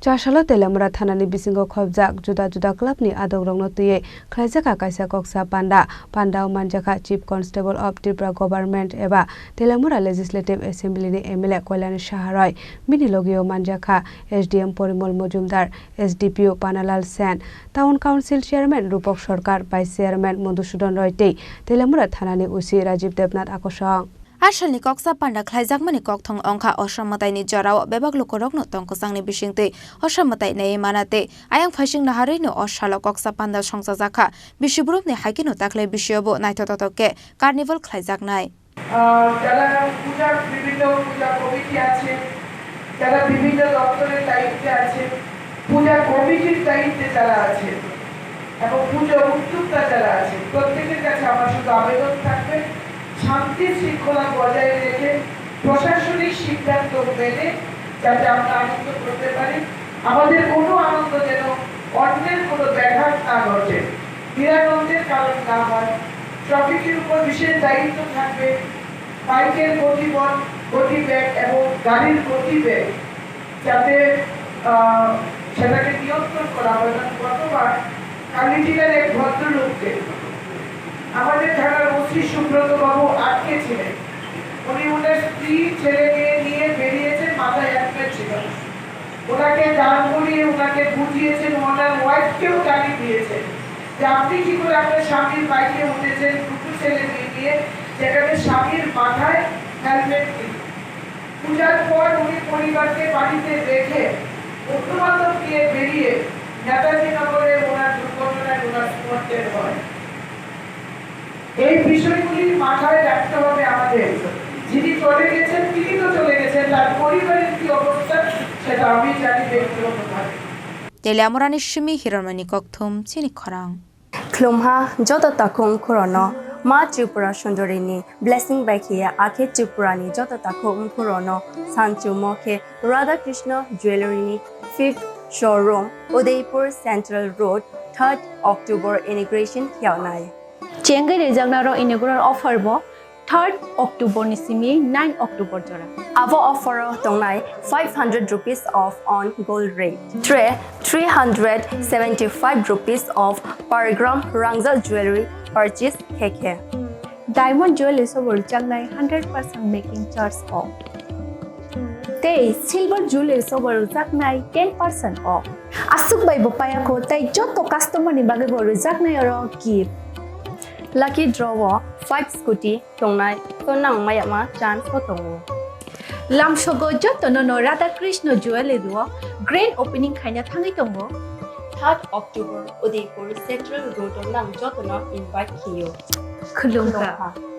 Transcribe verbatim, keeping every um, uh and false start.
Chasalo Teliamura thanani bisingo khobjak juda juda clubni adokrokno twiwi khlaijakha kaisa koksa panda. Pandao manjakha Chief Constable of Tripura Government eba Teliamura Legislative Assembly ni M L A Koilani Saha roi. Bini logio manjakha S D M Porimol Mojumdar, S D P O Panalal Sen, Town Council Chairman Rupak Sarkar, Vice Chairman Madhusudan Roy tei Teliamura thanani O C Rajiv Debnath Akosong. A salni koksa panda khlaijakmani kokthong wngkha Osha mwtaini jorao bebak lukurokno tong kwchangni bisingtwi Osha mwtai naiwi mana tei ayang phaising naharwino o salo koksa panda songchajakha. Bisi borokni haikheno takhwlai bisiobo naithotok khe carnival khlaijaknai. আহ, যারা পূজা, বিভিন্ন পূজা কমিটি আছে, যারা বিভিন্ন দপ্তরের দায়িত্বে আছে, পূজা কমিটির দায়িত্বে যারা আছে এবং পুজো উদ্যোক্তা যারা আছে, প্রত্যেকের কাছে আমার শুধু আবেদন থাকবে, শান্তি শৃঙ্খলা বজায় রেখে প্রশাসনিক সিদ্ধান্ত মেনে যাতে আমরা আনন্দ করতে পারি, আমাদের কোনো আনন্দ যেন অন্যের কোনো ব্যাঘাত না ঘটে, নিরানন্দের কারণ না হয়। ট্রাফিকের উপর বিশেষ দায়িত্ব থাকবে, বাইকের গতিপথ, গতিবেগ এবং গাড়ির গতিবেগ যাতে, আহ, সেটাকে নিয়ন্ত্রণ করা হয়। কারণ গতবার কালীটিলার এক ভদ্রলোককে আমাদের থানার ওসি সুব্রত বাবু আটকেছিলেন। উনি ওনার স্ত্রী, ছেলে মেয়ে নিয়ে বেরিয়েছেন, মাথায় হেলমেট ছিল না। ওনাকে দাঁড় করিয়ে ওনাকে বুঝিয়েছেন, ওনার ওয়াইফকেও গালি দিয়েছেন যে, "আপনি কি করে আপনার স্বামীর বাইকে উঠেছেন, দুটো ছেলে মেয়ে নিয়ে, যেখানে স্বামীর মাথায় হেলমেট নেই?" পূজার পর উনি পরিবারকে বাড়িতে রেখে বন্ধু বান্ধব নিয়ে বেরিয়ে নেতাজি নগরে ওনার দুর্ঘটনায় ওনার স্পট ডেড হয়। এই বিষয়গুলি মাথায় রাখতে হবে আমাদের। যিনি চলে গেছেন, তিনি তো চলে গেছেন, তার পরিবারের কি অবস্থা, সেটা আমি জানি ব্যক্তিগতভাবে। Teliamurani simi Hironmani kokthum chini khorang. Khulumha joto takhuk khorono Ma Tripura Sundarini blessing bai khiya akhe Tripurani joto takhuk khorono sanchumo khe Radha Krishna Jewellery ni fifth showroom, Udaipur Central Road, third October inauguration khiyaunai. Chengwi rijaknaro inaugural offer bo third October ni simi nine October jora. Abo offer o tongnai five hundred rupees off on gold rate, three hundred seventy-five rupees off per gram rangjak jewellery purchase khe khe. Diamond jewellery sobo rwjaknai hundred percent making charge o. Tei silver jewellery sobo rwjaknai ten percent o. Aswk bai bo payakho tei joto customer ni bagwi bo rwjaknai oro gift. Lucky draw o five scooty tongnai, to nang mayama chance bo tongo. Lamsogo jotono no Radha Krishna Jewellery o grand opening khaina thangwi tongo. Third October Udaipur Central Road o nang jotono invite khiyo. Khulumkha. Khulumkha.